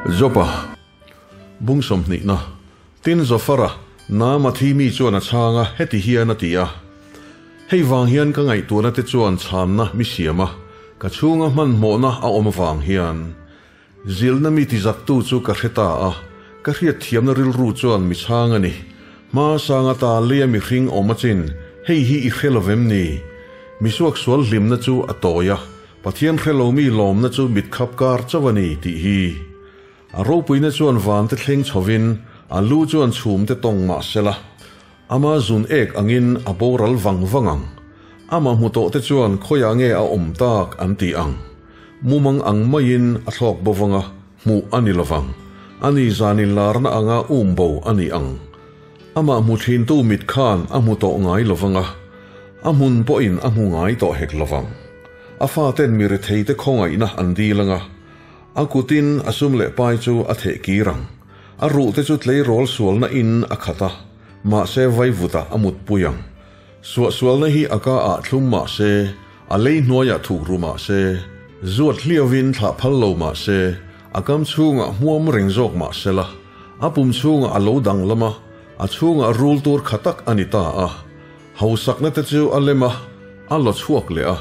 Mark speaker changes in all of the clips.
Speaker 1: Jopa bung sawmhnihna Tin Zofara, Naamathi mi chuan a chhang a, heti hian a ti a, Hei vang hian ka ngaihtuahna te chuan chhanna mi siam a, ka chhunga hmanhmawhna a awm avang hian Zilhna mi tizaktu chu ka hre ta a, ka hriatthiamna rilru chuan mi chhang a ni. Hma sang ata leia mihring awm a chin, hei hi i hre lo vem ni? Misuak sual hlimna chu a tawi a, Pathian hre lo mi lawmna chu mitkhap kar chauh a ni tih hi. A ropuina chuan vante thleng chhovin, a lu chuan chhumte tawng mah sela, ama zun ek angin a boral vang vang ang. Amah hmu tawhte chuan khawiah nge a awm tak an ti ang. Mumang ang maiin a thlawk bo vang a, hmuh a ni lovang. Ani zan inlarna anga um bo a ni ang. Amah hmu thintu mit khan a hmu tawh ngai lovang a, a hmun pawhin a hmu ngai tawh hek lovang. A faten mi retheite khawngaihna an dil anga, a kutin a sum leh pai chu a theh kir ang. A ruhte chu tleirawl sualna in a khat a, mahse vaivutah a mutpui ang. Suahsualna hi a ka ah thlum mah se, a lei hnuaiah thuk ru mah se, zuat hliauvin thlah phal lo mah se, a kam chhungah hmuam reng zawk mah se la, a pum chhungah a lo danglam a, a chhungah rul tur kha tak a ni ta a. Hausakna te chu a lem a, a la chhuak leh a,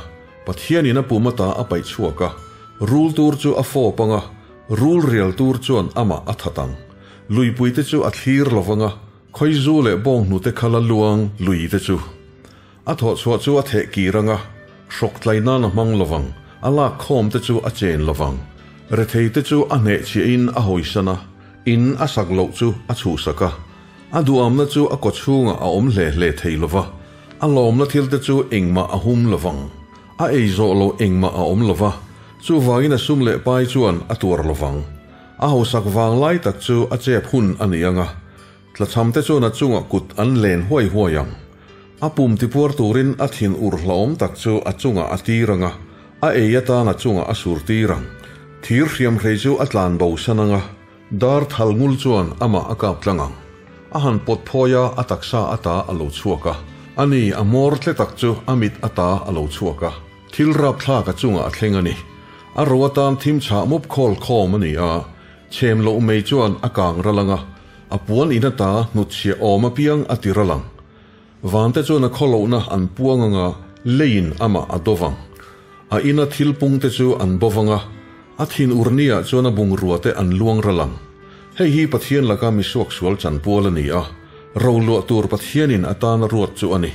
Speaker 1: Pathianin a pum ata a paih chhuak a, rul tur chu a fawp ang a, rul rial tur chuan amah a that ang. Luipui te chu a thlir lo vang a, Khawizu leh bawnghnute kha la luang lui te chu a thawhchhuah chu a theh kir ang a, hrawk tlai nan a hmang lovang, a lak khawm te chu a chen lovang. Rethei te chu a hnehchhiahin a hawisan a, in a sak loh chu a chhuhsak a, a duhamna chu a kawchhungah a awm hle hle thei lova, a lawmna thil te chu engmah a hum lovang. A ei zawh loh engmah a awm lova, chuvangin a sum leh pai chuan a tuar lovang. A hausak vang lai tak chu a chep hun a ni ang a, tlachhamte chuan a chungah kut an len huai huai ang. A pum tipuar turin a thin ur hlauhawm tak chu a chungah a tir ang a, a ei atan a chungah a sur tir ang. Thir hriamhrei chu a tlan bo san ang a, dar thal ngul chuan amah a kap tlang ang. A han pawt phawi a, a taksa ata a lo chhuak a. Ani, a hmawr tle tak chu a mit ata a lo chhuak a. Thil rapthlak a chungah a thleng a ni. A ro atan thim chhah mup khawl khawm a ni a, chhem loh mei chuan a kang ral ang a, a puan in ata hnutchhiah awm apiang a ti ral ang. Vante chuan a khawlohna an puang ang a, leiin amah a dawv ang. A ina thil pungte chu an bawv ang a, a thin urniah chuan a bungrua te an luang ral ang. Hei hi Pathian laka misuaksual chanpual a ni a, roluah tur Pathianin atana ruat chu a ni.